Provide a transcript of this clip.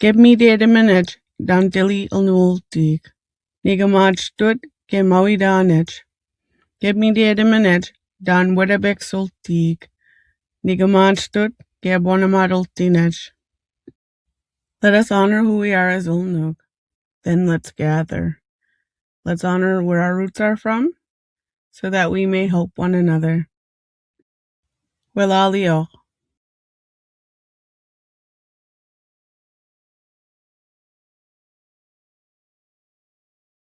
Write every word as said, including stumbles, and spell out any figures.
Kep mide'edemenech daan teli ilnuultiik. Nikamaachtut ke mawidaanet. Kep mide'edemenech daan wetepeksol tiik. Nikamaachtut ke aponamatoltinech. Let us honor who we are as Ulnuk. Then let's gather. Let's honor where our roots are from, so that we may help one another. Walaali'oh.